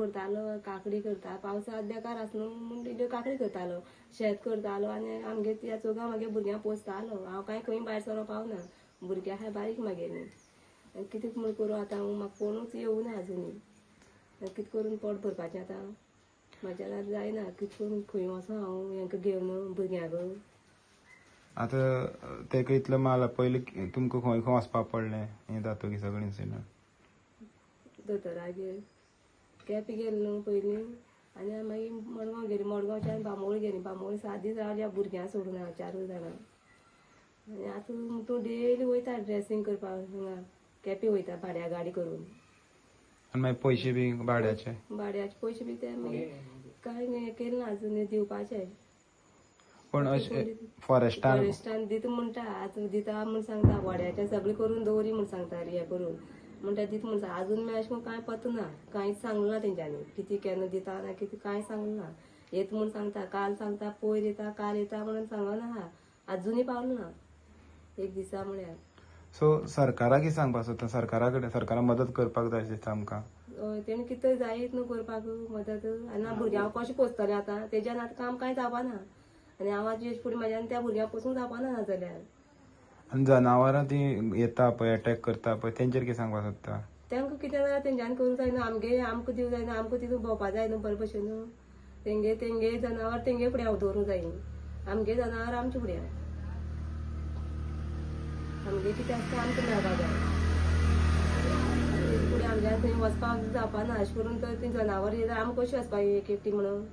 करतालो, काकडी करता. पावसांत बेकार आस न्हू म्हूण इल्ल्यो काकडी करतालो, शेत करतालो आनी आमगे त्या चौगां मागीर भुरग्यांक पोसतालो. हांव कांय खंय भायर सरोंक पावना, भुरगीं आहाय बारीक मागेली. कितें म्हूण करूं आतां हांव, म्हाका कोणूच येवना आजुनूय. कितें करून पोट भरपाचें आतां म्हाज्यान आतां जायना. कितें करून खंय वचों हांव हेंकां घेवन भुरग्यांक. आतां तेका इतलो माल पयलीं तुमकां खंय खंय वचपाक पडलें हें जातकीर सगळें इन्सिडंट? दोतोरागेर केपें गेलें न्हू पयलीं, आनी मागीर मडगांव गेली. मडगांवच्यान बांबोळे गेली. बांबोळे 7 दीस रावली भुरग्यांक सोडून हांव 4 जाणां. आनी आतां तूं डेली वयता ड्रेसींग करपाक हांगा केपें वयता भाड्या गाडी करून. आनी मागीर पयशे बी भाड्याचे? भाड्याचे पयशे बी ते मागीर कांय हें केलें ना आजून दिवपाचे. पण अशें फॉरेस्टान फॉरेस्टान दिता म्हणटा, आतां दिता म्हूण सांगता, वाड्याचे सगळें करून दवरी म्हूण सांगता, हें करून म्हणटा दिता म्हूण. आजून मागीर अशें करून कांय पत्तो ना, कांयच सांगलें ना तेंच्यांनी, कितें केन्ना दिता ना कितें कांय सांगलें ना. येता म्हूण सांगता, काल सांगता, पयर येता काल येता म्हणून सांगना आहा, आजुनूय पावलें ना एक दिसा म्हळ्यार. सो सरकाराक कितें सांगपाक सोदता? सरकारा कडेन सरकारान मदत करपाक जाय दिसता आमकां. हय, तेणी कितें जायत न्हू करपाक मदत. आनी भुरग्यांक कशें पोसतलें आतां तेज्यान आतां काम कांय जावपाना. आनी हांव आतां येवचे फुडें म्हाज्यान त्या भुरग्यांक पोसूंक जावपाना ना जाल्यार. आनी जनावरां ती येता पळय अटॅक करता पळय तेंचेर कितें सांगपाक सोदता? तांकां कितें जाल्यार तेंच्यांनी करूंक जायना, आमगे आमकां दिवंक जायना, आमकां तितून भोंवपा जाय न्हू बरे भशेन. तेंगे तेंगे जनावर तेंगे फुडें हांव दवरूंक जाय, आमगे जनावर आमचे फुडें. आमगे कितें आसता आमकां मेळपा जाय. फुडें आमच्या थंय वचपाक जावपाना अशें करून तर ती जनावर येता आमकां कशी वचपा एक एकटी म्हणून.